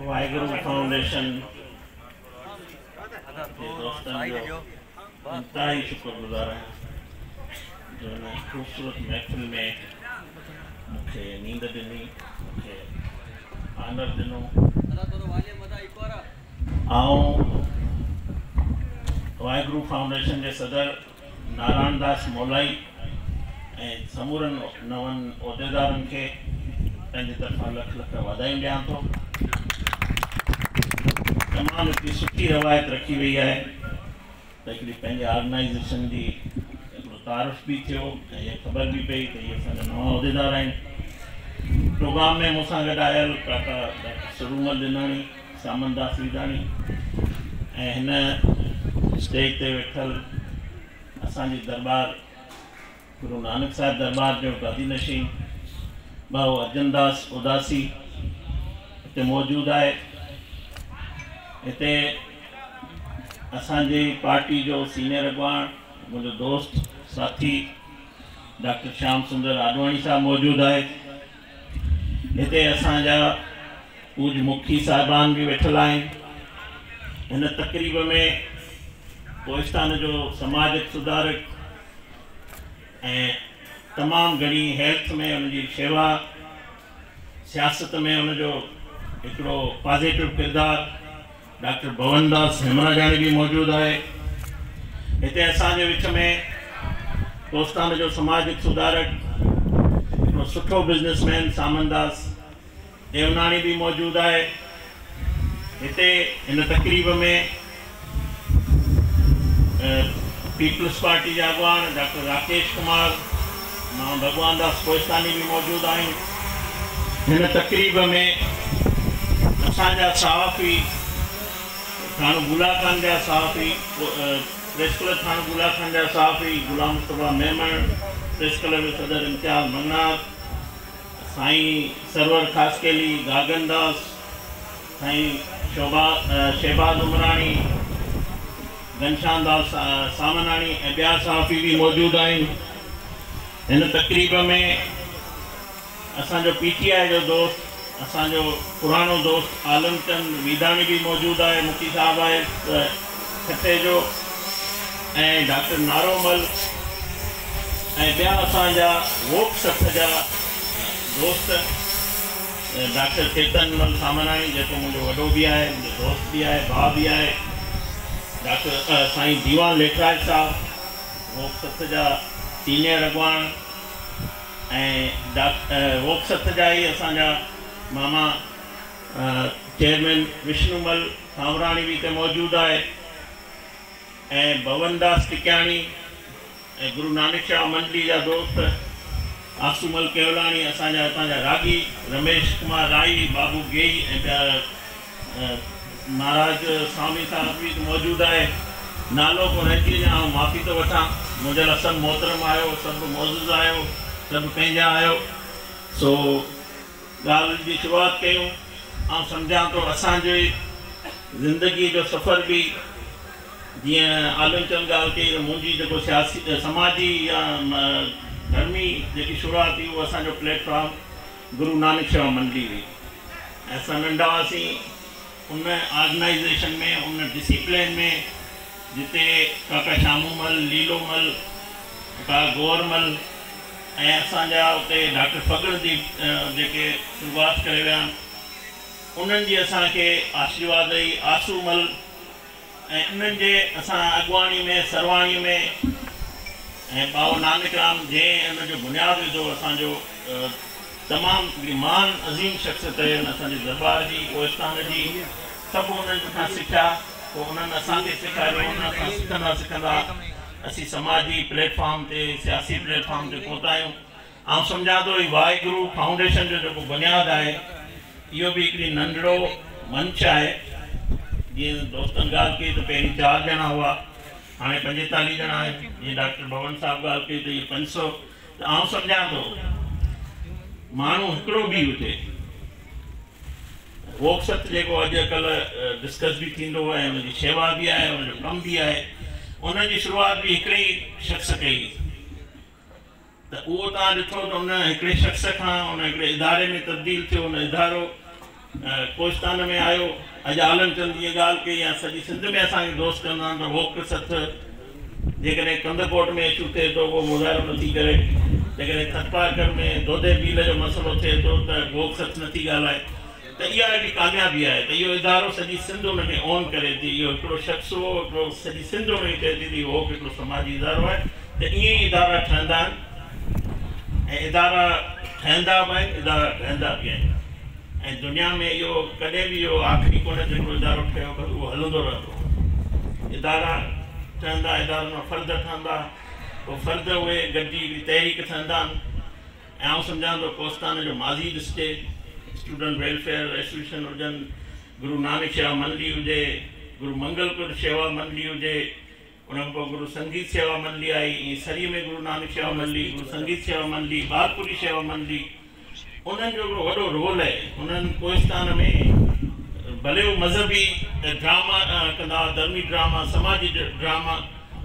Waheguru foundation جي دوستن جو انتهائي شڪر گذار آهيان جو هن خوبصورت محفل ۾ مون کي نينڍ ڏني، مون کي آنر ڏنو. آئون واهگرو فائونڊيشن جي صدر نارائڻ داس مولائي ۽ سمورن نون عهديدارن کي پنهنجي طرفان لک لک واڌايون ڏيان ٿو. تمام هڪڙي سٺي روايت رکي وئي آهي ته هڪڙي پنهنجي آرگنائيزيشن جي هڪڙو تعارف به ٿيو ۽ اها خبر به پئي ته اهي اسان جا نوان عهديدار آهن. پروگرام ۾ مون سان گڏ آيل ڪاڪا ڊاڪٽر سرومل ڏناڻي، سامن داس ويداڻي ۽ هن اسٽيج تي ويٺل اسان جي درٻار گرو نانڪ صاحب درٻار جو گادي نشين ڀائو ارجن داس اداسي هتي موجود آهي. هتي اسان جي پارٽي جو سينيئر اڳواڻ منهنجو دوست ساٿي ڊاڪٽر شيام سندر آڏواڻي صاحب موجود آهي. هتي اسان جا پوڄ مکي صاحبان به ويٺل آهن. هن تقريب ۾ ڪوهستان جو سماجڪ سڌارڪ ۽ تمام گهڻي هيلٿ ۾ ان جي شيوا، سياست ۾ ان جو هڪڙو پازيٽو ڪردار ڊاڪٽر ڀون داس هيمراجاڻي به موجود آهي. هتي اسان جي وچ ۾ ڪوهستان جو سماجڪ سڌارڪ هڪڙو سٺو بزنس مين سامن داس ديوناڻي به موجود آهي. هتي هن تقريب ۾ پيپلز پارٽي جا اڳواڻ ڊاڪٽر راڪيش ڪمار، مان ڀڳوان داس ڪوهستاني به موجود آهيون. هن تقريب ۾ اسان جا صحافي ٿاڻو بولا خان جا صحافي، پريس ڪلب ٿاڻو بولا خان جا صحافي غلام مصطفيٰ ميمڻ، پريس ڪلب جو صدر امتياز مڱڻهار، سائين سرور خاصخيلي، گاگن داس، سائين شهباز عمراڻي، گهنشام داس سامناڻي ۽ ٻيا صحافي به موجود آهن. هن تقريب ۾ اسان جو پي ٽي آء جو دوست، اسان جو پراڻو دوست عالم چند ويداڻي به موجود آهي، مکي صاحب آهي ٺٽي جو ۽ ڊاڪٽر نارومل ۽ ٻيا اسان جا ووڪ سٿ جا دوست ڊاڪٽر چيتن مل سامناڻي جيڪو منهنجو وڏو به آهي، منهنجو دوست به آهي، ڀاء به آهي، ڊاڪٽر سائين ديوان ليکراج صاحب ووڪ سٿ جا سينيئر اڳواڻ ۽ ووڪ سٿ جا ئي اسان جا ماما چيئرمين وشنو مل سانوراڻي به هتي موجود آهي ۽ ڀون داس ٽڪياڻي ۽ گرو نانڪ شاهه منڊلي جا دوست آسومل ڪيولاڻي، اسان جا هتان جا راڳي رميش ڪمار رائي، بابو گيهي ۽ ٻيا مهاراج سوامي صاحب به هتي موجود آهي. نالو ڪو رهجي وڃي آئون معافي ٿو وٺان. منهنجي لاء سڀ محترم آهيو، سڀ معزز آهيو، سڀ پنهنجا آهيو. سو ڳالهه جي شروعات ڪيون. آئون سمجهان ٿو اسان جي زندگيء جو سفر به جيئن عالم چند ڳالهه ڪئي ته منهنجي جيڪو سياسي سماجي يا ڌرمي جيڪي شروعات ٿي اهو اسان جو پليٽ فارم گرو نانڪ شيوا منڊلي هئي ۽ اسان ننڍا هئاسين ان آرگنائيزيشن ۾ ان ڊسيپلين ۾ جتي ڪاڪا شامو مل، ليلو مل، ڪاڪا گوهر مل ۽ اسان جا اتي ڊاڪٽر ڦڳڻ ديپ جيڪي سرڳواس ڪري ويا آهن انهن جي اسان کي آشيرواد رهي. آسو مل ۽ انهن جي اسان اڳواڻي ۾ سرواڻي ۾ ۽ ٻائو نانڪ رام جنهن ان جو بنياد وڌو اسان جو تمام هڪڙي مهان عظيم شخصيت آهي ان اسان جي درٻار جي ڪوهستان جي سڀ انهن کان سکيا پوء انهن اسان کي سيکاريو انهن کان سکندا سکندا اسين سماجي پليٽ فارم تي سياسي پليٽ فارم تي پهتا آهيون. آئون سمجهان ٿو هي واهگرو فائونڊيشن جو جيڪو بنياد آهي اهو به هڪڙي ننڍڙو منچ آهي. جيئن دوستن ڳالهه ڪئي ته پهرين 4 ڄڻا هئا هاڻي 45 ڄڻا آهن. جيئن ڊاڪٽر ڀون صاحب ڳالهه ڪئي ته اهي 500 ته آئون سمجهان ٿو ماڻهو هڪڙو به هجي ووڪ ست جيڪو اڄ ڪلهه ڊسڪس به ٿيندو ۽ ان جي شيوا به آهي ان جو ڪم به آهي ان جي شروعات به هڪڙي ئي شخص ڪئي. ته اهو توهان ڏٺو ته ان هڪڙي شخص کان ان هڪڙي اداري ۾ تبديل ٿيو، ان ادارو ڪوهستان ۾ آيو. اڄ عالم چند جيئن ڳالهه ڪئي يا سڄي سنڌ ۾ اسان کي دوست ڪندا آهن ته هوڪ سٿ جيڪڏهن ڪنڌڪوٽ ۾ اشو ٿئي ٿو اهو مظاهرو نٿي ڪري، جيڪڏهن ٿرپارڪر ۾ دودي ڀيل جو مسئلو ٿئي ٿو ته هوڪ سٿ نٿي ڳالهائي ته اها هڪڙي ڪاميابي آهي ته اهو ادارو سڄي سنڌ ان کي اون ڪري ٿي. اهو هڪڙو شخص هو، هڪڙو سڄي سنڌ ان کي چئي ٿي ته اهو هوڪ هڪڙو سماجي ادارو آهي ته ائين ئي ادارا ٺهندا آهن ۽ ادارا ٺهندا به آهن، ادارا ڊهندا به آهن ۽ دنيا ۾ اهو ڪڏهن به اهو آخري ڪونهي ته هڪڙو ادارو ٺهيو بس اهو هلندو رهندو. ادارا ٺهندا، ادارن مان فرد ٺهندا، پوء فرد اهي گڏجي هڪڙي تحريڪ ٺهندا آهن ۽ آئون سمجهان ٿو ڪوهستان جو ماضي ڏسجي، اسٽوڊنٽ ويلفيئر ايسوسيئيشن هجن، گرو نانڪ شيوا منڊلي هجي، گرو منگل ڪٽ شيوا منڊلي هجي، ان کان پوء گرو سنگيت شيوا منڊلي آئي، ائين سري ۾ گرو نانڪ شيوا منڊلي، گرو سنگيت شيوا منڊلي، ٻارپوري شيوا منڊلي، انهن جو هڪڙو وڏو رول آهي. انهن ڪوهستان ۾ ڀلي هو مذهبي ڊراما ڪندا هئا، ڌرمي ڊراما، سماجي ڊراما،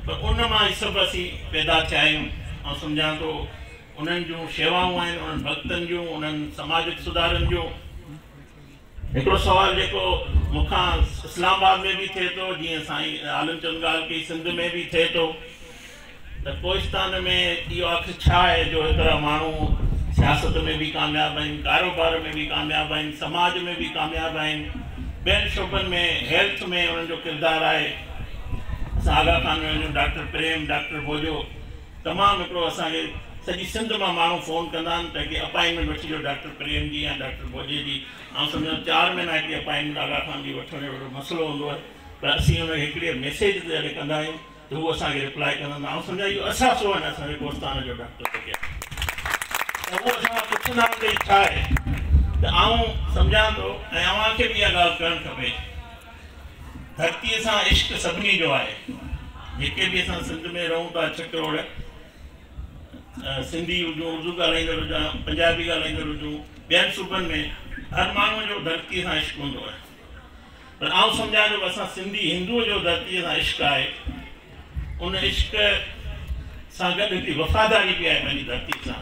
پر ان مان هي سڀ اسين پيدا ٿيا آهيون. آئون سمجهان ٿو انهن جون شيوائون آهن، انهن ڀڳتن جون، انهن سماجڪ سڌارن جون. هڪڙو سوال جيڪو مون کان اسلام آباد ۾ به ٿئي ٿو، جيئن سائين عالم چند ڳالهه ڪئي، سنڌ ۾ به ٿئي ٿو ته ڪوهستان ۾ اهو آخر ڇا آهي جو هيترا ماڻهو سياست ۾ به ڪامياب آهن، ڪاروبار ۾ به ڪامياب آهن، سماج ۾ به ڪامياب آهن، ٻين شعبن ۾ هيلٿ ۾ انهن جو ڪردار آهي. اسان آغا خان ۾ وڃون ڊاڪٽر پريم، ڊاڪٽر ڀوڄو، تمام هڪڙو اسان کي سڄي سنڌ مان ماڻهو فون ڪندا آهن ته هڪڙي اپائنٽمينٽ وٺي ڏيو ڊاڪٽر پريم جي يا ڊاڪٽر ڀوڄي جي. آئون سمجهان ٿو 4 مهينا هڪڙي اپائنٽمينٽ آغا خان جي وٺڻ جو وڏو مسئلو هوندو آهي پر اسين ان کي هڪڙي ميسيج تي جڏهن ڪندا آهيون ته هو اسان کي رپلائي ڪندا آهن. آئون سمجهان اهو اثاثو آهن اسان جي ڪوهستان جو ڊاڪٽر جيڪي آهن ته هو اسان کان پڇندا آهن ته هي ڇا آهي ته آئون سمجهان ٿو ۽ اوهان کي به اها ڳالهه ڪرڻ کپي. ڌرتيء سان عشق سڀني جو آهي. جيڪي به اسان سنڌ ۾ رهون ٿا 6 ڪروڙ سنڌي هجون، اردو ڳالهائيندڙ هجون، پنجابي ڳالهائيندڙ هجون، ٻين صوبن ۾ هر ماڻهوء جو ڌرتيء سان عشق هوندو آهي. پر آئون سمجهان ٿو اسان سنڌي هندوء جو ڌرتيء سان عشق آهي، ان عشق سان گڏ هڪڙي وفاداري به آهي پنهنجي ڌرتيء سان.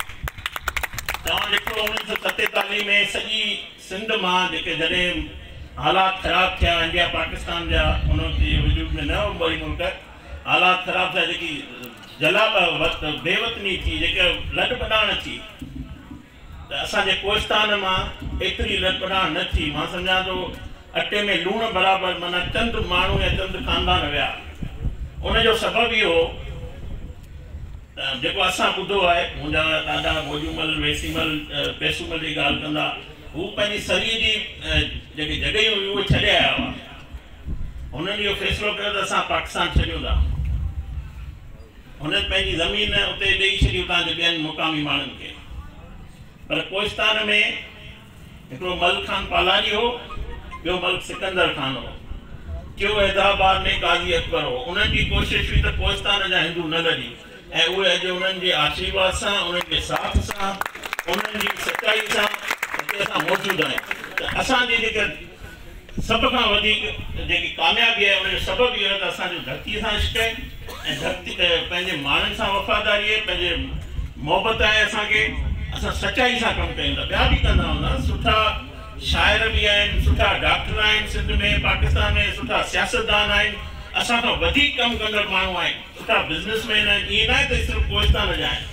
توهان ڏٺو 1947 ۾ سڄي سنڌ مان جيڪي جڏهن حالات خراب ٿيا انڊيا پاڪستان جا ان وقت اهي وجود ۾ نه هو ٻئي ملڪ حالات خراب ٿيا جيڪي جلا بي وطني ٿي جيڪي لڏ پلاڻ ٿي ته اسان جي ڪوهستان مان ايتري لڏ پلاڻ نه ٿي. مان سمجهان ٿو اٽي ۾ لوڻ برابر معنيٰ چند ماڻهو يا چند خاندان ويا. ان جو سبب اهو هو ته جيڪو اسان ٻڌو آهي، منهنجا ڏاڏا ڀوڄومل، ويسيمل، پيسومل جي ڳالهه ڪندا، هو پنهنجي سري جي جيڪي جڳهيون هيون اهي ڇڏي آيا هئا. هنن اهو فيصلو ڪيو ته اسان پاڪستان ڇڏيون ٿا. هنن پنهنجي زمين اتي ڏيئي ڇڏي اتان جي ٻين مقامي ماڻهن کي. پر ڪوهستان ۾ هڪڙو ملڪ خان پالاري هو، ٻيو ملڪ سڪندر خان هو، ٽيون حيدرآباد ۾ قاضي اڪبر هو. انهن جي ڪوشش هئي ته ڪوهستان جا هندو نه لڏين ۽ اهي اڄ انهن جي آشيرواد سان، انهن جي ساٿ سان، انهن جي سچائي سان هتي اسان موجود آهيون ته اسان جي جيڪا سڀ کان وڌيڪ جيڪي ڪاميابي آهي ان جو سبب اهو آهي ته اسان جو ڌرتيء سان عشق آهي ۽ ڌرتي پنهنجي ماڻهن سان وفاداري آهي، پنهنجي محبت آهي اسان کي، اسان سچائي سان ڪم ڪيون ٿا. ٻيا به ڪندا هوندا، سٺا شاعر به آهن، سٺا ڊاڪٽر آهن سنڌ ۾ پاڪستان ۾ سٺا سياستدان آهن، اسان کان وڌيڪ ڪم ڪندڙ ماڻهو آهن، سٺا بزنس مين آهن، ائين ناهي ته صرف ڪوهستان جا آهن.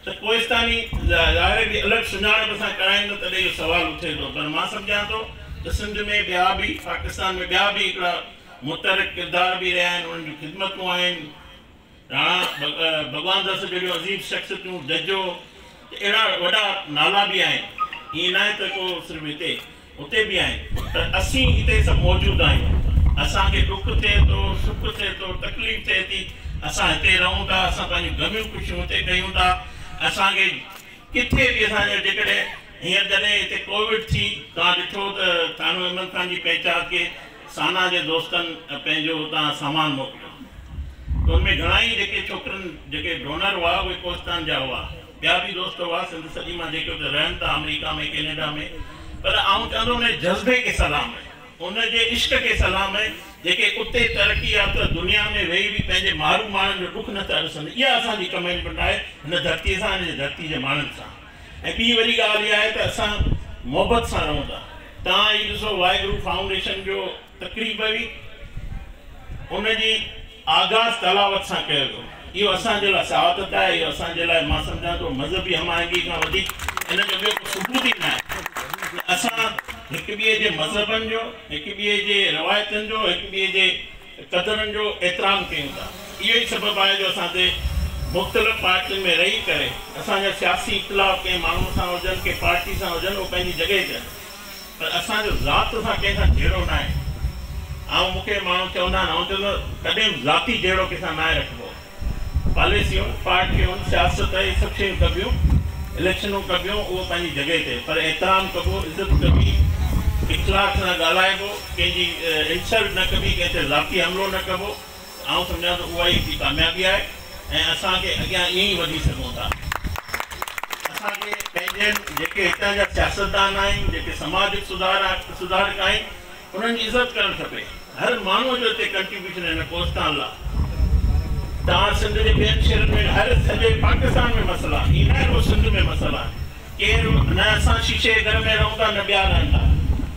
ته ڪوهستاني ظاهر هڪڙي الڳ سڃاڻپ سان ڪرائين ٿا تڏهن اهو سوال اٿي ٿو پر مان سمجهان ٿو ته سنڌ ۾ ٻيا به پاڪستان ۾ ٻيا به هڪڙا متحرڪ ڪردار به رهيا آهن انهن جون خدمتون آهن راڻا ڀڳوان داس جهڙيون عظيم شخصيتون ججو ته اهڙا وڏا نالا به آهن ائين ناهي ته ڪو صرف هتي اتي به آهن پر اسين هتي سڀ موجود آهيون. اسان کي ڏک ٿئي ٿو، سک ٿئي ٿو، تڪليف ٿئي ٿي، اسان هتي رهون ٿا، اسان پنهنجون غميون خوشيون هتي ڪيون ٿا. اسان کي ڪٿي به اسان جو جيڪڏهن هينئر جڏهن هتي ڪووڊ ٿي توهان ڏٺو ته ٿاڻو احمد خان جي پنچات کي سانا جي دوستن پنهنجو اتان سامان موڪليو ته ان ۾ گهڻا ئي جيڪي ڇوڪرن جيڪي ڊونر هئا اهي ڪوهستان جا هئا. ٻيا به دوست هئا سنڌ سڄي مان جيڪي اتي رهن ٿا آمريڪا ۾ ڪينيڊا ۾ پر آئون چوان ٿو ان جي جذبي کي سلام آهي ان جي عشق کي سلام آهي جيڪي اتي ترقي يافته دنيا ۾ ويهي به پنهنجي مارو ماڻهن جو ڏک نه ٿا ڏسن. اها اسان جي ڪمٽمينٽ آهي هن ڌرتي سان هن جي ڌرتي جي ماڻهن سان. ۽ ٻي وڏي ڳالهه اها آهي ته اسان محبت سان رهون ٿا. توهان هي ڏسو واهگرو فائونڊيشن جو تقريب هئي، ان جي آغاز تلاوت سان ڪيو ويو. اهو اسان جي لاء سعادت آهي، اهو اسان جي لاء مان سمجهان ٿو مذهبي هم آهنگي کان وڌيڪ ان جو ٻيو ڪو ثبوت ئي ناهي ته اسان هڪ ٻئي جي مذهبن جو، هڪ ٻئي جي روايتن جو، هڪ ٻئي جي قدرن جو احترام ڪيون ٿا. اهو ئي سبب آهي جو اسان تي مختلف پارٽين ۾ رهي ڪري اسان جا سياسي اختلاف ڪنهن ماڻهو سان هجن، ڪنهن پارٽي سان هجن، اهو پنهنجي جڳهه تي آهن، پر اسان جو ذات سان ڪنهن سان جهيڙو ناهي. آئون مون کي ماڻهو چوندا آهن، آئون چوندو آهيان ڪڏهن به ذاتي جهيڙو ڪنهن سان ناهي رکبو. پاليسيون، پارٽيون، سياست اهي سڀ شيون ڪبيون، اليڪشنون ڪبيون، اهو پنهنجي جڳهه تي، پر احترام ڪبو، عزت ڪبي، اخلاق سان ڳالهائبو، ڪنهن جي انسلٽ نه ڪبي، ڪنهن تي ذاتي حملو نه ڪبو. آئون سمجهان ٿو اها ئي هڪڙي ڪاميابي آهي ۽ اسان کي اڳيان ائين ئي وڌي سگهون ٿا. اسان کي پنهنجن جيڪي هتان جا سياستدان آهن، جيڪي سماجڪ سڌارڪ آهن، انهن جي عزت ڪرڻ کپي. هر ماڻهوء جو هتي ڪنٽريبيوشن آهي هن ڪوهستان لا. توهان سنڌ جي ٻين شهرن ۾ هر سڄي پاڪستان ۾ مسئلا آهن، ائين ناهي رڳو سنڌ ۾ مسئلا آهن. ڪير نه اسان شيشي جي گهر ۾ رهون ٿا نه ٻيا رهن ٿا،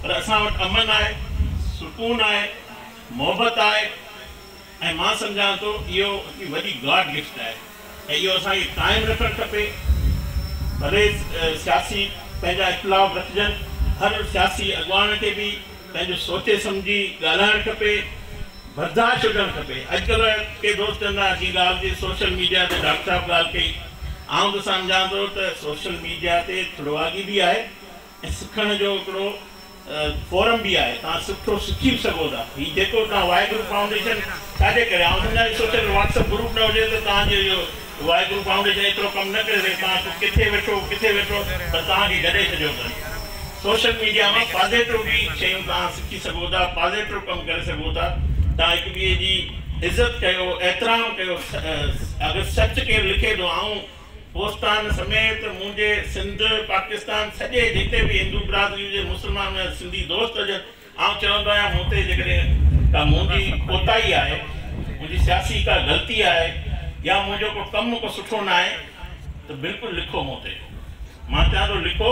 پر اسان وٽ امن آهي، سڪون آهي، محبت آهي ۽ مان سمجهان ٿو اهو هڪڙي وڏي گاڊ گفٽ آهي ۽ اهو اسان کي قائم رکڻ کپي. ڀلي سياسي پنهنجا اختلاف رکجن، هر سياسي اڳواڻ کي به پنهنجو سوچي سمجهي ڳالهائڻ کپي، برداشت هجڻ کپي. اڄڪلهه ڪي دوست چوندا آهن جيئن ڳالهه جي سوشل ميڊيا تي ڊاڪٽر صاحب ڳالهه ڪئي، آئون ته سمجهان ٿو ته سوشل ميڊيا تي ڇڙواڳي به آهي ۽ سکڻ جو هڪڙو فورم به آهي، توهان سٺو سکي به سگهو ٿا. هي جيڪو توهان واهگرو فائونڊيشن ڇا جي ڪري آئون سمجهان ٿو سوشل واٽس اپ گروپ نه هجي ته توهان جو اهو واهگرو فائونڊيشن ايترو ڪم نه ڪري سگهي، توهان ڪٿي ويٺو ڪٿي ويٺو پر توهان کي گڏي ڇڏيو اٿن. سوشل ميڊيا مان پازيٽو به شيون توهان سکي سگهو ٿا، پازيٽو ڪم ڪري سگهو ٿا. توهان هڪ ٻئي جي عزت ڪيو، احترام ڪيو، اگر سچ ڪير لکي ٿو آئون ڪوهستان سميت منهنجي سنڌ، پاڪستان سڄي جتي به هندو برادري هجي، مسلمان هجن، سنڌي دوست هجن، آئون چوندو آهيان مون تي جيڪڏهن ڪا منهنجي ڪوتاهي آهي، منهنجي سياسي ڪا غلطي آهي يا منهنجو ڪو ڪم ڪو سٺو ناهي ته بلڪل لکو مون تي. مان چوان ٿو لکو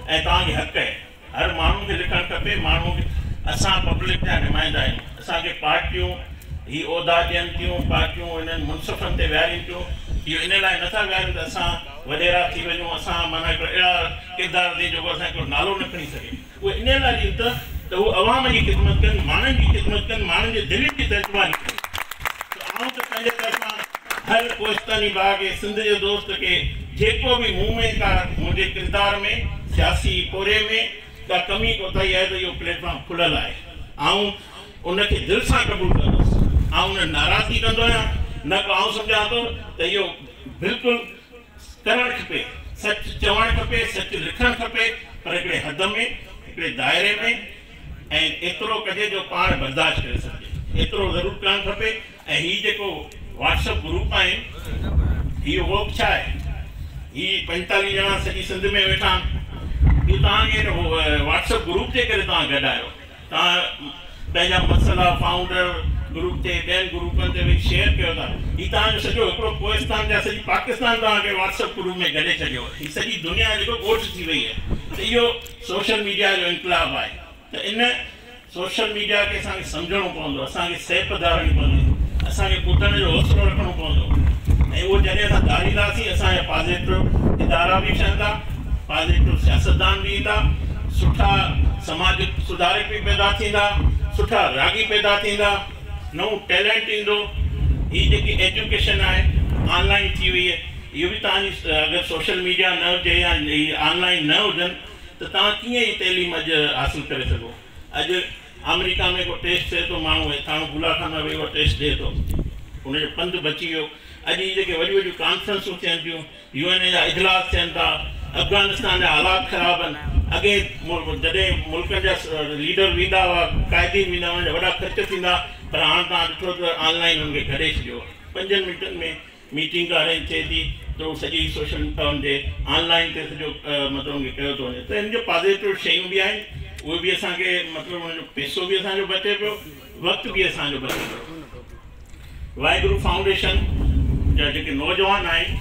۽ توهان کي حق آهي. هر ماڻهو کي لکڻ کپي، ماڻهو کي اسان پبلڪ جا نمائندا آهيون، اسان کي پارٽيون هي عهدا ڏين ٿيون، پارٽيون هنن منصفن تي ويهارين ٿيون، اهو ان لاء نٿا ويهارين ته اسان وڏيرا ٿي وڃون، اسان معنيٰ هڪڙو اهڙا ڪردار ٿي جيڪو اسان هڪڙو نالو نه کڻي سگهي، اهي ان لاء ڏين ٿا ته هو عوام جي خدمت ڪن، ماڻهن جي خدمت ڪن، ماڻهن جي دلين جي ترجماني ڪن. سو آئون ته پنهنجي طرفان هر ڪوهستاني ڀاء کي، سنڌ جي دوست کي، جيڪو به مون ۾ ڪا منهنجي ڪردار ۾، سياسي پورهيي ۾ ڪا ڪمي ڪوتاهي آهي ته اهو پليٽ فارم کليل آهي. آئون ان کي دل سان قبول ڪندس. آئون نه ناراضگي ڪندو آهيان نه ڪو آئون سمجهان ٿو ته اهو بلڪل ڪرڻ کپي، سچ چوڻ کپي، سچ لکڻ کپي پر هڪڙي حد ۾، هڪڙي دائري ۾. ۽ ايترو ڪجي جو پاڻ برداشت ڪري سگهجي ايترو ضرور ڪرڻ کپي ۽ هي جيڪو واٽس اپ گروپ آهن هي اهو به ڇا آهي هي 45 ڄڻا سڄي سنڌ ۾ ويٺا آهن اهو توهان کي هن واٽس اپ گروپ جي ڪري توهان گڏ آهيو توهان پنهنجا مسئلا فائونڊر گروپ تي ٻين گروپن تي ويهي شيئر ڪيو ٿا هي توهان جو سڄو هڪڙو ڪوهستان جا سڄي پاڪستان توهان کي واٽس اپ گروپ ۾ گڏي ڇڏيو هي سڄي دنيا جيڪو ڳوٺ ٿي وئي آهي ته اهو سوشل ميڊيا جو انقلاب آهي ته ان سوشل ميڊيا کي اسان کي سمجهڻو پوندو، اسان کي سهپ ڌارڻي پوندي، اسان کي ٻڌڻ جو حوصلو رکڻو پوندو ۽ اهو جڏهن اسان ڌارينداسين اسان جا پازيٽو ادارا به ٺهندا، پازيٽو سياستدان به ايندا، سٺا سماجڪ سڌارڪ به پيدا ٿيندا، سٺا راڳي پيدا ٿيندا، نئون ٽيلنٽ ايندو. هي جيڪي ايجوڪيشن آهي آن لائين ٿي وئي آهي اهو به توهان جي اگر سوشل ميڊيا نه هجي يا هي آن لائين نه هجن ته توهان ڪيئن هي تعليم اڄ حاصل ڪري سگهو. اڄ آمريڪا ۾ ڪو ٽيسٽ ٿئي ٿو ماڻهو ٿاڻو بولا خان ۾ ويهي اهو ٽيسٽ ڏئي ٿو ان جو پنڌ بچي ويو. اڄ هي جيڪي وڏيون وڏيون ڪانفرنسون ٿين ٿيون يو اين اي جا اجلاس ٿين ٿا افغانستان جا حالات خراب آهن اڳي جڏهن ملڪن جا ليڊر ويندا هئا قائدين ويندا هئا انهن جا وڏا خرچ ٿيندا پر هاڻ توهان ڏٺو ته آن لائين انهن کي گڏي ڇڏيو 5 منٽن ۾ ميٽنگ ارينج ٿئي ٿي ته هو سڄي سوشل ان تي آن لائين تي سڄو مطلب ان کي ڪيو ٿو وڃي ته ان جو پازيٽو شيون به آهن اهي به اسان کي مطلب ان جو پئسو به اسان جو بچي پيو وقت به اسان جو بچي پيو. واهگرو فائونڊيشن جا جيڪي نوجوان آهن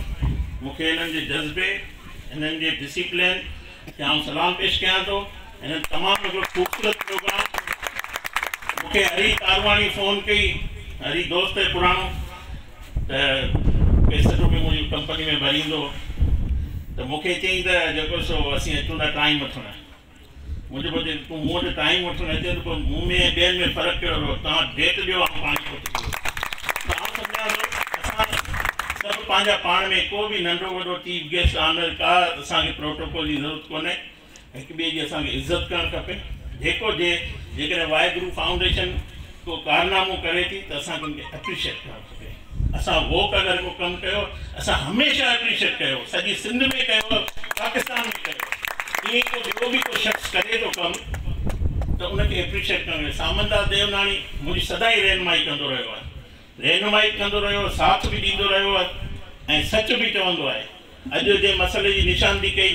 مون کي انهن جي جذبي انهن جي ڊسيپلين کي آئون سلام پيش ڪيان ٿو. هنن تمام هڪڙو خوبصورت پروگرام. مون کي هري ڪارواڻي فون ڪئي، هري دوست آهي پراڻو، ته پئسٽون به منهنجي ڪمپني ۾ ڀريندو هو، ته مون کي چيائين ته جيڪو سو اسين اچون ٿا ٽائيم وٺڻ. منهنجو پوء چيو تون مون وٽ ٽائيم وٺڻ اچين ته پوء مون ۾ ۽ ٻين ۾ فرق ڪهڙو رهيو؟ توهان ڊيٽ ڏيو آئون پاڻ ئي پهچي ويندس. ته آئون سمجهان ٿو اسان سڀ پنهنجا پاڻ ۾ ڪو به ننڍو وڏو چيف گيسٽ آنر ڪا اسان کي پروٽوڪول جي ضرورت ڪونهي. هڪ ٻئي جي اسان کي عزت ڪرڻ کپي. جيڪو جي جيڪڏهن واهگرو فائونڊيشن ڪو ڪارنامو ڪري ٿي ته اسان کي ان کي اپريشيٽ ڪرڻ کپي. اسان ووڪ اگر ڪو ڪم ڪيو اسان هميشه اپريشيٽ ڪيو سڄي سنڌ ۾ ڪيو پاڪستان ۾ ڪيو ائين ئي ڪو ٻيو به ڪو شخص ڪري ٿو ڪم ته ان کي اپريشيٽ ڪرڻ کپي. سامنداس ديوناڻي منهنجي سدائين رهنمائي ڪندو رهيو آهي رهنمائي ڪندو رهيو ساٿ به ڏيندو رهيو آهي ۽ سچ به چوندو آهي. اڄ جنهن مسئلي جي نشاندهي ڪئي،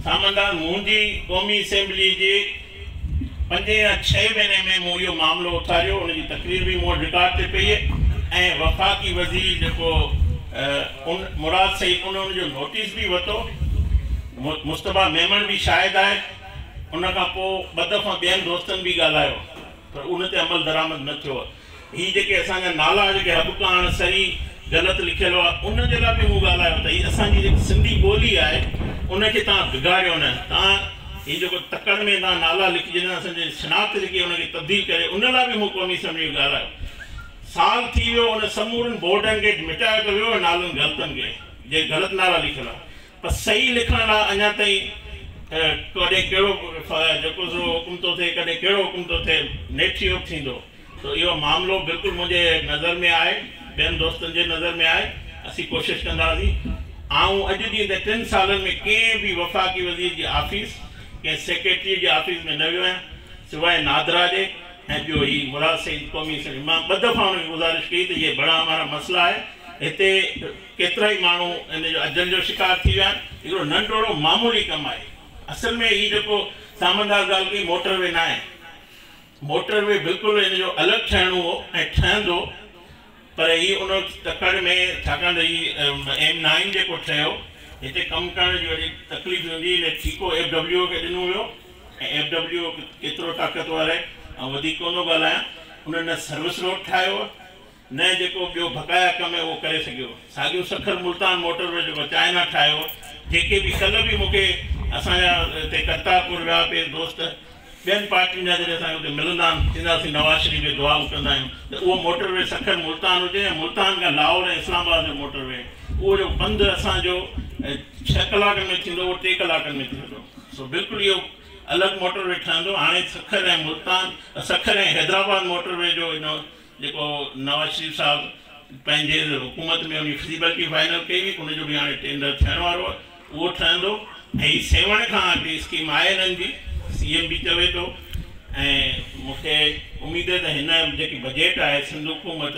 سامنداس منهنجي قومي اسيمبلي جي پنجين يا ڇهين مهيني ۾ مون اهو معاملو اٿاريو، ان جي تقرير به مون وٽ رڪارڊ تي پئي ۽ وفاقي وزير جيڪو ان مراد سعيد ان ان جو نوٽيس به ورتو، مصطفيٰ ميمڻ به شاهد آهي، ان کان پوء ٻه دفعا ٻين دوستن به ڳالهايو پر ان تي عمل درآمد نه ٿيو. هي جيڪي اسان جا نالا جيڪي هٻڪاڻ سري غلط لکيل هئا ان جي لاء به مون ڳالهايو ته هي اسان جي جيڪي سنڌي ٻولي آهي ان کي توهان بگاڙيو نه توهان هي جيڪو تڪڙ ۾ توهان نالا لکجن اسان جي شناخت جيڪي ان کي تبديل ڪري ان لاء به مون قومي اسيمبلي ۾ ڳالهايو. سال ٿي ويو ان سمورن بورڊن کي مٽايو ته ويو نالن غلطن کي جيڪي غلط نالا لکيل هئا پر صحيح لکڻ لاء اڃا تائين ڪڏهن ڪهڙو جيڪو سو حڪم ٿو ٿئي ڪڏهن ڪهڙو حڪم ٿو ٿئي نيٺ اهو ٿيندو. سو اهو معاملو بلڪل منهنجي نظر ۾ آهي، ٻين دوستن جي نظر ۾ آهي، اسين ڪوشش ڪنداسين. آئون اڄ ڏينهن تائين ٽن سالن ۾ ڪنهن به وفاقي وزير جي آفيس، ڪنهن سيڪريٽري جي آفيس ۾ نه ويو آهيان، سواء نادرا جي ۽ ٻيو هي مراد سعيد قومي اسيمبلي. مان ٻه دفعا ان کي گذارش ڪئي ته يي بڙا همارا مسئلا آهي، هتي ڪيترائي ماڻهو ان جو اجل جو شڪار ٿي ويا آهن، هڪڙو ننڍڙو معمولي ڪم آهي. اصل ۾ هي جيڪو سامنداس ڳالهه ڪئي موٽر وي ناهي. موٽر وي بلڪل ان جو الڳ ٺهڻو هو ۽ ٺهندو پر هي ان تڪڙ ۾ ڇاڪاڻ ته هي ايم نائين جيڪو ٺهيو هتي ڪم ڪرڻ جي وڏي تڪليف هوندي ان ٺيڪو ايف ڊبليو او کي ڏنو ويو ۽ ايف ڊبليو او ڪيترو طاقتور آهي آئون وڌيڪ ڪونه ٿو ڳالهايان ان نه سروس روڊ ٺاهيو نه جيڪو ٻيو بقايا ڪم آهي اهو ڪري سگهيو. ساڳيو سکر ملتان موٽر وي جيڪو چائنا ٺاهيو جيڪي به ڪلهه به مون کي اسان جا هتي ڪرتارپور ويا پئي دوست ٻين پارٽين جا جڏهن اسان کي اتي ملندا آهن چوندا اسين نواز شريف کي دعائون ڪندا آهيون ته اهو موٽر وي سکر ملتان هجي يا ملتان کان لاهور ۽ اسلام آباد جو موٽر وي اهو جيڪو پنڌ اسان جو ڇهه ڪلاڪن ۾ ٿيندو اهو ٽي ڪلاڪن ۾ ٿيندو سو بلڪل اهو الڳ موٽر وي ٺهندو هاڻي سکر ۽ ملتان سکر ۽ حيدرآباد موٽر وي جو ان جيڪو نواز شريف صاحب پنهنجي حڪومت ۾ ان جي فزيبلٽي فائنل ڪئي هئي ان جو به هاڻي ٽينڊر ٿيڻ وارو آهي اهو ٺهندو ۽ هي سيوهڻ کان هڪڙي اسڪيم آهي هنن جي سي ايم به چوي ٿو ۽ مون کي اميد آهي ته هن جيڪي بجيٽ آهي سنڌ حڪومت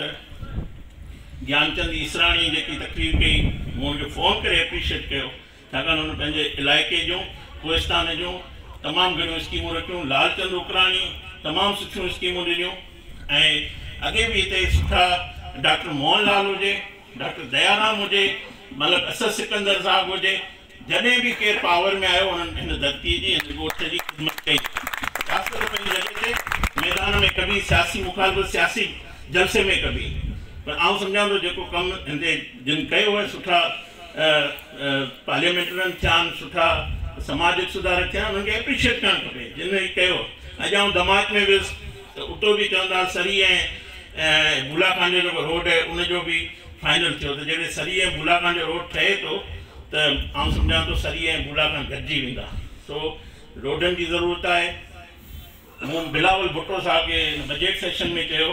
گيانچند ايسراڻي جيڪي تقرير ڪئي مون ان کي فون ڪري اپريشيٽ ڪيو ڇاڪاڻ هن پنهنجي علائقي جون ڪوهستان جون تمام گهڻيون اسڪيمون رکيون، لالچند اڪراڻي تمام سٺيون اسڪيمون ڏنيون ۽ اڳي به هتي سٺا ڊاڪٽر موهن لال هجي، ڊاڪٽر ديارام هجي، ملڪ اسد سڪندر صاحب هجي، جڏهن به ڪير پاور ۾ آيو انهن هن ڌرتي جي هن ڳوٺ جي خدمت ڪئي. سياست پنهنجي جڳهه تي ميدان ۾ ڪبي، سياسي مخالفت سياسي جلسي ۾ ڪبي پر آئون سمجهان ٿو جيڪو ڪم هتي جن ڪيو آهي سٺا پارليامينٽرن ٿيا آهن، سٺا سماجڪ سڌارڪ ٿيا آهن، انهن کي اپريشيئيٽ ڪرڻ کپي جن هي ڪيو. اڄ آئون دماچ ۾ ويس ته اتو به چوندا سري ۽ بولا خان جو جيڪو روڊ آهي ان جو به فائنل ٿيو ته جڏهن سري ۽ بولا خان جو روڊ ٺهي ٿو ته آئون سمجهان ٿو سري ۽ بولا خان گڏجي ويندا. سو روڊن جي ضرورت آهي. مون بلاول ڀٽو صاحب کي هن بجيٽ سيشن ۾ چيو،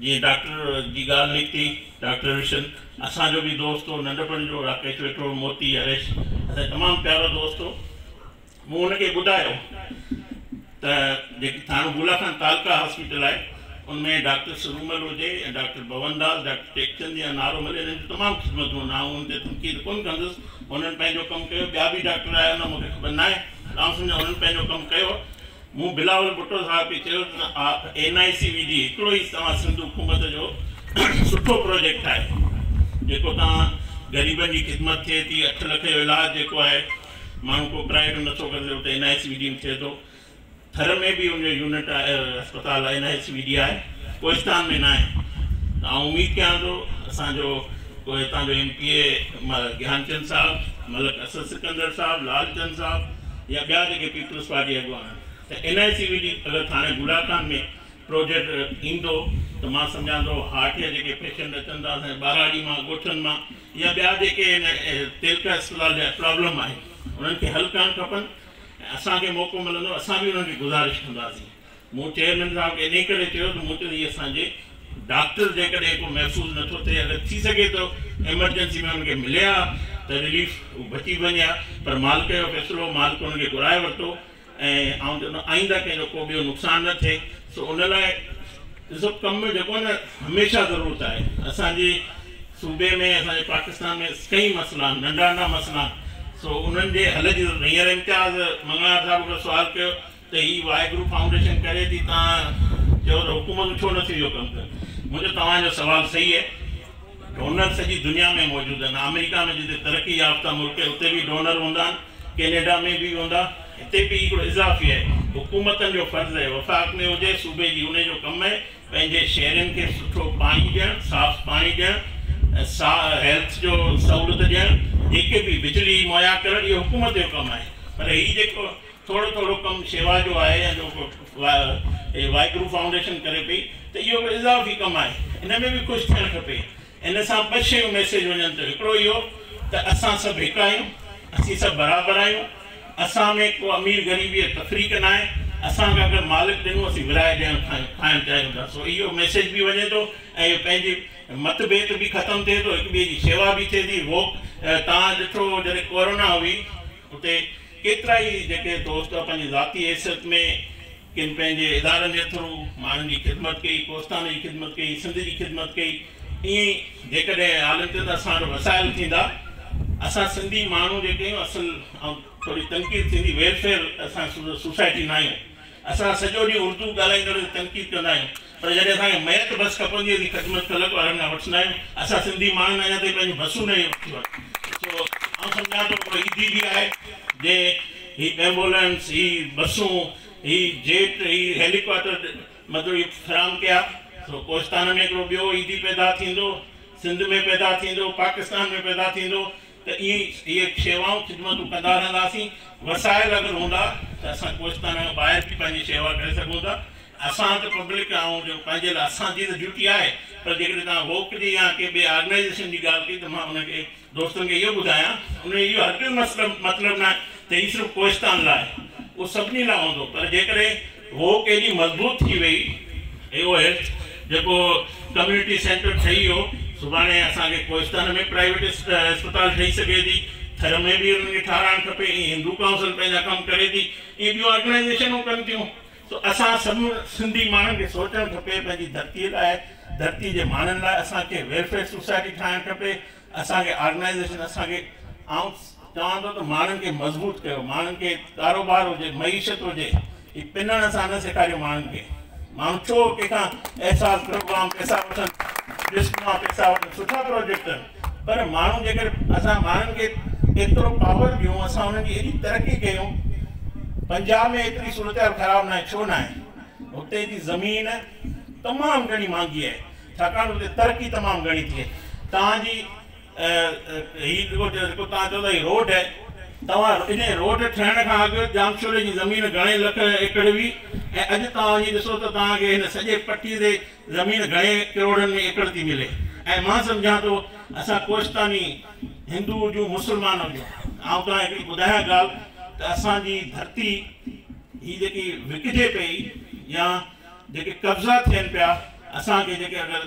جيئن ڊاڪٽر جي ڳالهه نڪتي، ڊاڪٽر وشن اسان جو به دوست هو ننڍپڻ جو، راڪيش ويٺو هو، موتي، هريش اسان جو تمام پيارو دوست هو. مون هن کي ٻڌايو ته جيڪي ٿاڻو بولا خان تعلقه هاسپيٽل آهي ان ۾ ڊاڪٽر سرومل هجي يا ڊاڪٽر ڀون داس، ڊاڪٽر ٽيڪچند يا نارو مل انهن جون تمام خدمتون آهن، آئون انهن تي تنقيد ڪونه ڪندس، هنن پنهنجو ڪم ڪيو، ٻيا به ڊاڪٽر آيا آهن مون کي خبر ناهي. آئون سمجهان انهن پنهنجو ڪم ڪيو. مون بلاول ڀٽو صاحب کي چيو ته اين آء سي وي ڊي هڪڙو ئي توهان سنڌ حڪومت جو سٺو پروجيڪٽ آهي جيڪو توهان غريبن جي خدمت ٿئي ٿي اٺ لک جو علاج جيڪو آهي ماڻهو ڪو پرائيويٽ نٿو ڪري سگهي، اتي N I C V D ۾ ٿئي ٿو. ٿر ۾ به ان جو يونٽ آهي، اسپتال آهي، N I C V D آهي، ڪوهستان ۾ ناهي. ته آئون اميد ڪيان ٿو اسان جو ڪو هتان جو ايم پي اي گيانچند صاحب، ملڪ اسد سڪندر صاحب، لال چند صاحب يا ٻيا جيڪي پيپلز پارٽي اڳواڻ آهن ته N I C V D اگر ٿاڻي گلا خان ۾ پروجيڪٽ ايندو ته مان سمجهان ٿو هارٽ جا جيڪي پيشنٽ اچن ٿا اسان جي ٻهراڙي مان، ڳوٺن مان يا ٻيا جيڪي هن تعلقه اسپتال جا پرابلم آهن انهن کي حل ڪرڻ کپن ۽ اسان کي موقعو ملندو اسان به انهن کي گذارش ڪنداسين. مون چيئرمين صاحب کي انهي ڪري چيو ته مون چيو ته هي اسان جي ڊاڪٽر جيڪڏهن ڪو محفوظ نٿو ٿئي اگر ٿي سگهي ٿو ايمرجنسي ۾ انهن کي ملي ها ته رليف هو بچي وڃي ها پر مالڪ جو فيصلو مالڪ انهن کي گهرائي ورتو ۽ آئون چوندو آئنده ڪنهن جو ڪو ٻيو نقصان نه ٿئي سو ان لاء ڏسو ڪم جيڪو آهي نه هميشه ضرورت آهي اسان جي صوبي ۾ اسان جي پاڪستان ۾ ڪئي مسئلا آهن ننڍا ننڍا مسئلا آهن سو انهن جي حل جي ضرورت هينئر امتياز مڱڻهار صاحب هڪڙو سوال ڪيو ته هي واء گرو فائونڊيشن ڪري ٿي توهان چيو ته حڪومتون ڇو نٿيون اهو ڪم ڪن منهنجو توهان جو سوال صحيح آهي ڊونر سڄي دنيا ۾ موجود آهن آمريڪا ۾ جتي ترقي يافته ملڪ آهي اتي به ڊونر هوندا آهن ڪينيڊا ۾ به هوندا هتي به هڪڙو اضافي آهي حڪومتن جو فرض آهي وفاق ۾ هجي صوبي جي انهي جو ڪم آهي پنهنجي شهرين کي سٺو پاڻي ڏيڻ صاف پاڻي ڏيڻ هيلٿ جو سهولت ڏيڻ جيڪي به بجلي مهيا ڪرڻ اهو حڪومت جو ڪم آهي پر هي جيڪو ٿورو ٿورو ڪم شيوا جو آهي يا جو واهگرو فائونڊيشن ڪري پئي ته اهو هڪڙو اضافي ڪم آهي ان ۾ به خوش ٿيڻ کپي. ان سان ٻه شيون ميسيج وڃن ٿيون هڪڙو اهو ته اسان سڀ هڪ آهيون، اسين سڀ برابر آهيون، اسان ۾ ڪو امير غريبي جو تفريق ناهي، اسان کي اگر مالڪ ڏنو اسين ورهائي ڏيڻ کائڻ چاهيون ٿا سو اهو ميسيج به وڃي ٿو ۽ اهو پنهنجي مت ڀيد به ختم ٿئي ٿو هڪ ٻئي جي شيوا به ٿئي ٿي. ووڪ توهان ڏٺو جڏهن ڪورونا هئي اتي ڪيترائي جيڪي دوست پنهنجي ذاتي حيثيت ۾ ڪن پنهنجي ادارن جي ٿرو ماڻهن جي خدمت ڪئي، ڪوهستان جي خدمت ڪئي، سنڌ جي خدمت ڪئي، ائين ئي جيڪڏهن عالم تي ته اسان وٽ وسائل ٿيندا، اسان سنڌي ماڻهو جيڪي آهيون اصل ۽ ٿوري تنقيد ٿيندي ويلفيئر اسان سوسائٽي ناهيون، اسان سڄو ڏينهن اردو ڳالهائيندڙ تي تنقيد ڪندا آهيون پر جڏهن اسان کي ميت بس کپندي آهي اسين خدمت خلق وارن کان وٺندا آهيون، اسان سنڌي ماڻهن اڃا تائين پنهنجون بسون نه ورتيون آهن، سو آئون سمجهان ٿو هڪڙو ايڌي به آهي جنهن هي ايمبولنس، هي بسون، هي جيٽ، هي هيليڪاپٽر مطلب هي فراهم ڪيا، سو ڪوهستان ۾ هڪڙو ٻيو ايڌي پيدا ٿيندو، سنڌ ۾ پيدا ٿيندو، پاڪستان ۾ پيدا ٿيندو ته ائين ئي اهي شيوائون خدمتون ڪندا رهنداسين، وسائل اگر هوندا ته اسان ڪوهستان کان ٻاهر به پنهنجي شيوا ڪري سگهون ٿا، اسان ته پبلڪ آهيون جو پنهنجي لاء اسان جي ته ڊيوٽي آهي پر جيڪڏهن توهان ووڪ جي يا ڪنهن ٻئي آرگنائيزيشن جي ڳالهه ڪئي ته مان ان کي دوستن کي اهو ٻڌايان ان جو اهو هرگز مطلب ناهي ته هي صرف ڪوهستان لاء آهي اهو سڀني لاء هوندو پر جيڪڏهن ووڪ ايڏي مضبوط ٿي وئي اهو هيلٿ جيڪو ڪميونٽي سينٽر ٺهي ويو سڀاڻي اسان کي ڪوهستان ۾ پرائيويٽ اسپتال ٺهي سگهي ٿي ٿر ۾ به انهن کي ٺهرائڻ کپي ائين هندو ڪائونسل پنهنجا ڪم ڪري ٿي ائين ٻيون آرگنائيزيشنون ڪن ٿيون سو اسان سڀ سنڌي ماڻهن کي سوچڻ کپي پنهنجي ڌرتي لاء ڌرتي جي ماڻهن لاء اسان کي ويلفيئر سوسائٽي ٺاهڻ کپي اسان کي آرگنائيزيشن اسان کي آئون چوان ٿو ته ماڻهن کي مضبوط ڪيو ماڻهن کي ڪاروبار هجي معيشت هجي هي پنڻ اسان نه سيکاريو ماڻهن کي ماڻهو ڇو ڪنهن کان احساس پروگرام پئسا وٺن ڊسڪ مان پئسا وٺن سٺا پروجيڪٽ آهن پر ماڻهو جيڪر اسان ماڻهن کي ايترو پاور ڏيون اسان انهن جي ايڏي ترقي ڪيون پنجاب ۾ ايتري صورتحال خراب ناهي ڇو ناهي هتي جي زمين تمام گهڻي مهانگي آهي ڇاڪاڻ ته اتي ترقي تمام گهڻي ٿي آهي توهان جي هي جيڪو توهان چئو ٿا هي روڊ آهي توهان انهي روڊ ٺهڻ کان اڳ ڄامشوري جي زمين گهڻي لک ايڪڙ هئي ۽ اڄ توهان وڃي ڏسو ته توهان کي هن سڄي پٽي تي زمين گهڻي ڪروڙن ۾ ايڪڙ ٿي ملي ۽ مان سمجهان ٿو اسان ڪوهستاني هندو هجون مسلمان هجون آئون توهان کي هڪڙي ٻڌايان ڳالهه ته اسان جي ڌرتي هي جيڪي وڪجي پئي يا جيڪي قبضا ٿين پيا اسان کي جيڪي اگر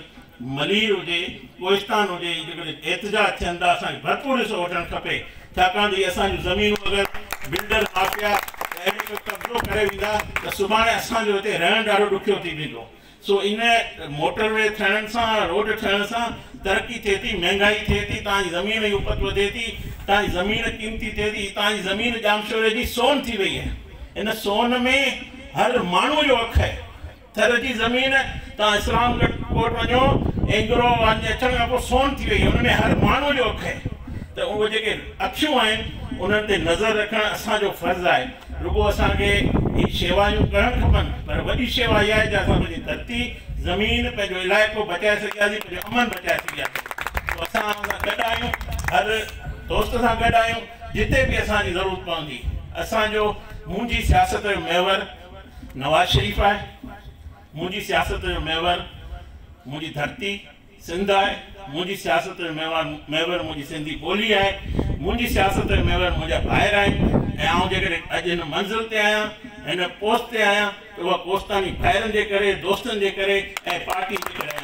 ملير هجي ڪوهستان هجي جيڪڏهن احتجاج ٿين ٿا اسان کي ڀرپور حصو وٺڻ کپي ڇاڪاڻ ته هي اسان جون زمينون اگر بلڊر مافيا اهڙي ڪو قبضو ڪري ويندا ته سڀاڻي اسان جو هتي رهڻ ڏاڍو ڏکيو ٿي ويندو سو ان موٽر وي ٺهڻ سان روڊ ٺهڻ سان ترقي ٿئي ٿي مهنگائي ٿئي ٿي توهان جي زمين جي اپت وڌي ٿي توهان جي زمين قيمتي ٿئي ٿي توهان جي زمين ڄامشوري جي سون ٿي وئي آهي ان سون ۾ هر ماڻهو جو حق آهي. ٿر جي زمين توهان اسلام ڪوٽ وڃو اينگرو وڃي اچڻ کان پوء سون ٿي وئي ان ۾ هر ماڻهو جو حق آهي ته اهي جيڪي اکيون آهن انهن تي نظر رکڻ اسان جو فرض آهي. رڳو اسان کي هي شيوائون ڪرڻ کپن پر وڏي شيوا اها آهي ته اسان پنهنجي ڌرتي، زمين، پنهنجو علائقو بچائي سگهياسين، پنهنجو امن بچائي سگهياسين. سو اسان اوهان سان گڏ آهيون، هر دوست سان گڏ آهيون، جتي به اسان جي ضرورت پوندي. اسان جو منهنجي سياست جو محور نواز شريف آهي، منهنجي سياست جو محور منهنجي ڌرتي، سنڌ آهي، منهنجي سياست جو محور منهنجي سنڌي ٻولي آهي، منهنجي سياست جو محور منهنجا ڀائر آهن ۽ آئون جيڪڏهن اڄ هن منزل تي آهيان، هن پوسٽ تي آهيان ته اها ڪوهستاني ڀائرن جي ڪري، دوستن جي ڪري ۽ پارٽي جي ڪري آهي.